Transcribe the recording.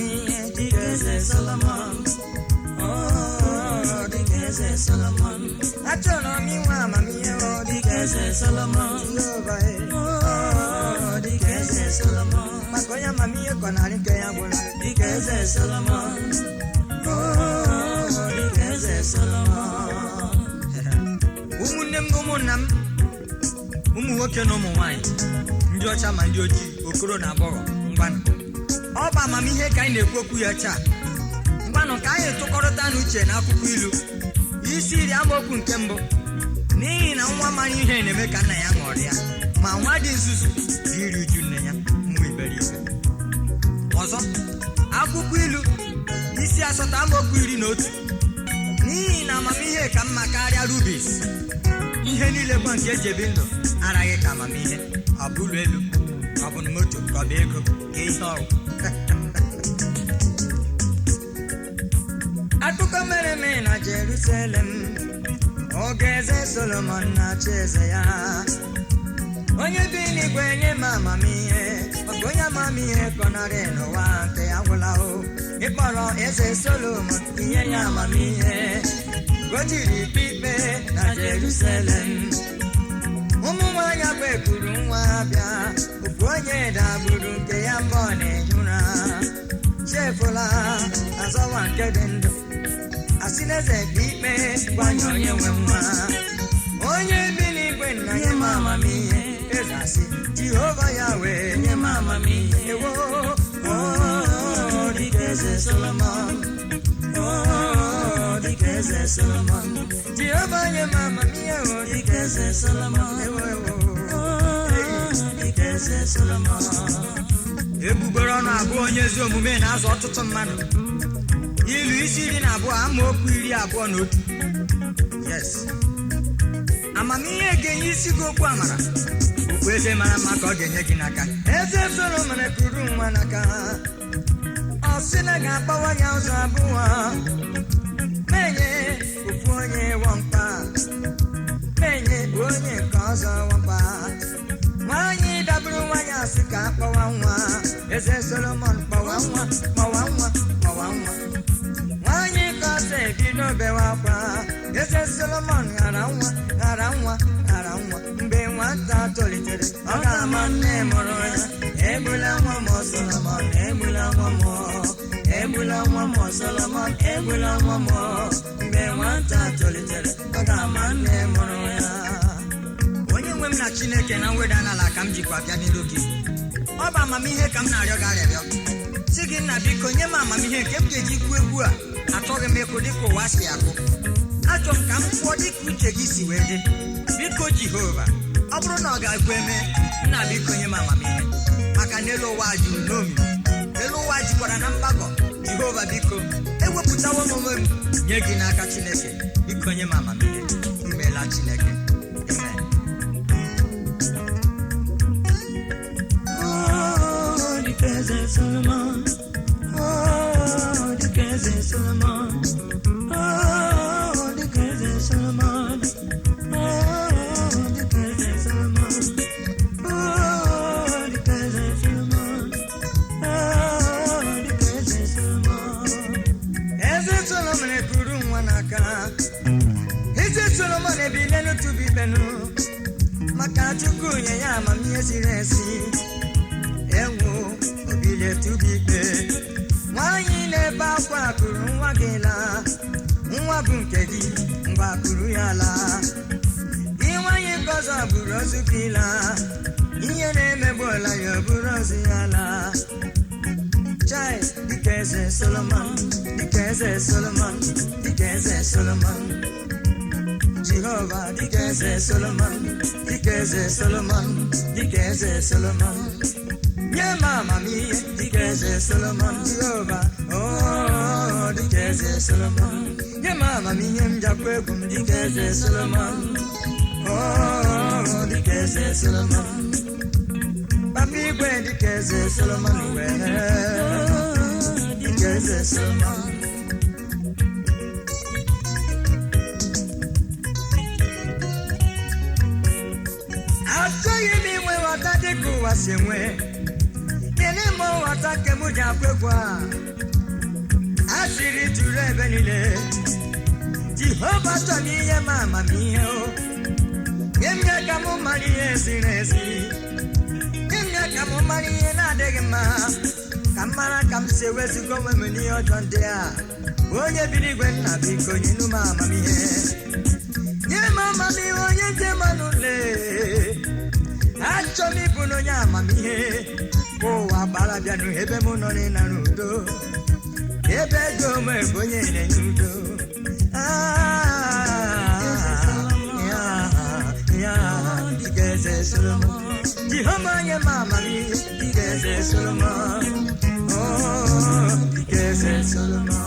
amamihe dịka eze Solomon. Oh, dịka eze Solomon. Achọrọ m inwe amamihe o dịka eze Solomon. Jehova e. Oh, dịka eze Solomon. Maka onye amamihe kọnarị nke ya gwụla dịka eze Solomon. Oh, dịka eze Solomon. Ụmụnne m na ụmụnna m, ụmụ nwoke na ụmụ nwaanyị, ndị ọcha ma ndị ojii, okoro na agbọghọ, ngwanụ, ọ bụ amamihe ka anyị na-ekwu okwu ya taa. Ngwanụ, ka anyị tụkọrọta n'uche na akwụkwọ Ilu isi 10 amaokwu nke 1. N'ihi na nwa mara ihe na-eme ka nna ya ṅụrịa, ma nwa dị nzuzu iri uju nne ya nwa iberibe. Ọzọ, akwụkwọ Ilu isi 8 amaokwu 11. N'ihi na amamihe ka mma karịa rubis, ihe niile kwa nke eji ebi ndụ araghị ka amamihe. Ọ bụ ụlọ elu, ọ bụ moto, ka ọ bụ ego, ka ihe ọrụ. Akụkọ mere eme na Jerusalem oge eze Solomon na-achị eze ya. Onye bi n'igwe nye m amamihe, maka onye amamihe kọnarị n'ụwa nke ya gwụla o. Ịkpọrọ eze Solomon inye ya amamihe ka o jiri ikpe ikpe na Jerusalem. Ụmụ nwaanyị abụọ ekuru nwa bịa, ofu onye dagburu nke ya mgbe ọ na-ehi ụra. Chefula azọwa nke dị ndụ, asị na eze dị ikpe gwanye onye nwe nwa. Onye bi n'igwe nna nye m amamihe, eze asị Jehova ya wee nye m amamihe. Ewo, oh, dịka eze Solomon. Oh, dịka eze Solomon. Jehova nye m amamihe o dịka eze Solomon. Ewo, ewo, oh, dịka eze Solomon. Egbugbere ọnụ abụọ onye ezi omume na-azụ ọtụtụ mmadụ. Ilu isi 12 amaokwu 21. Yes, amamihe ga-enye isi gị okwu amara, okpu eze mara mma ka ọ ga-enye gị n'aka. Eze Solomon kuru nwa n'aka, ọ sị na ga-agbawa ya ụzọ abụọ, menye ofu onye wọmpa, menye onye nke ọzọ wọmpa. Nwaanyị daburu nwaanyị asị ka akpọwa nwa. Eze Solomon kpọwa nwa, kpọwa nwa, kpọwa nwa. Nwaanyị ka ọsọ ebido bewa akwa. Eze Solomon ghara nwa, ghara nwa, ghara nwa. Mgbe nwata tolitere, ọ ga-ama nne mụrụ ya. Egbula nwa m Solomon, egbula nwa m, egbula nwa m Solomon, egbula nwa m. Mgbe nwata tolitere, ọ ga-ama nne mụrụ ya. Onye nwe m na Chineke, na mweda n'ala ka m jikwa bịa n'iru gị. Ọ bụ amamihe ka m na-arịọ gị arịrịọ, si gị, nna, biko nye m amamihe nke m ga-eji kwuo egwu a. Achọghị m ịkụ dịka ụwa si akụ, achọ m ka m kwụọ dịka uche gị si wee dị. Biko Jehova, ọ bụrụ na ọ ga-ekwe mee, nna, biko nye m amamihe, maka na elu ụwa juru n'omimi, elu ụwa jikwara na mgbakọ. Jehova, biko, ewepụtawo m onwe m nye gị n'aka. Chineke, biko nye m amamihe. Imeela Chineke. Amen. Oh, dịka eze Solomon. Oh, dịka eze Solomon. Oh, dịka eze Solomon. Oh, dịka eze Solomon. Oh, dịka eze Solomon. Oh, dịka eze Solomon. Eze Solomon ekuru nwa n'aka. Eze Solomon ebilenu tubu ikpenu, maka Chukwu nye ya amamihe ziri ezi. Enwu obile tubu ikpe. Nwaanyị na-ebe akwa kuru nwa gị laa, nwa bụ nke gị, ngwa kuru ya laa. Gị nwaanyị nke ọzọ buru ozu gị laa, ihe na-emegbuola ya, o buru ozu ya laa. Chai, dịka eze Solomon, dịka eze Solomon, dịka eze Solomon. Jehova, dịka eze Solomon, dịka eze Solomon, dịka eze Solomon. Nye m amamihe dịka eze Solomon. Jehova, oh, dịka eze Solomon. Nye m amamihe m jakwa egwu m dịka eze Solomon. Oh, dịka eze Solomon. Papa igwe, dịka eze Solomon wee, dịka eze Solomon. Achọghị m inwe nghọta dịka ụwa si enwe. Kedu ma nghọta nke m ji akwa egwu a? Asịrị juru ebe niile. Jehova chọrọ ihe m amamihe o. Nye m ya ka m mara ihe ziri ezi. Nye m ya ka m mara ihe na-adịghị mma. Ka m mara ka m si ewezuga onwe m n'ihe ọjọọ ndị a. Onye biri igwe, nna, biko nyenu m amamihe. Nye m amamihe, onye nje mmanụ le. Achọ m ịbụ na onye amamihe. Ụwa gbara bịanụ ebe m nọ n'ịnara udo. Ebe ego m bụ onye na-enye udo. Ah, ya, ya, dịka eze Solomon. Jehova, nye m amamihe dịka eze Solomon. Oh, dịka eze Solomon.